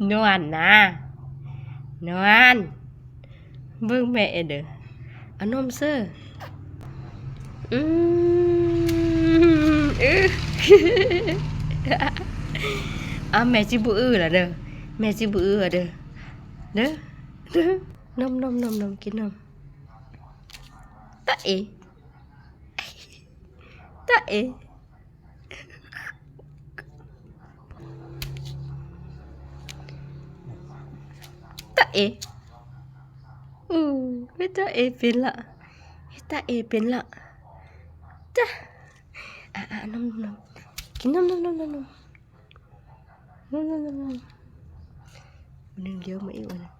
ນວນນະ ນວນ ເບິ່ງແມ່ເດີ ເອົານົມເຊີ ອືມ ອື ອາ ແມ່ຊິບໍ່ອືລະເດີ ແມ່ຊິບໍ່ອືລະເດີ ເດີ ເດີ ນົມໆໆໆ ກິນນົມ ຕະເອ ຕະເອ ຕະເອ ອູ້ ເຮັດຕະເອເປັນລະ ເຮັດຕະເອເປັນລະ ຈ້າ ອາໆ ນົມໆ ກິນນົມໆໆໆ ນົມໆໆໆ ໜຶ່ງດຽວມາອີກ ອັນໜຶ່ງ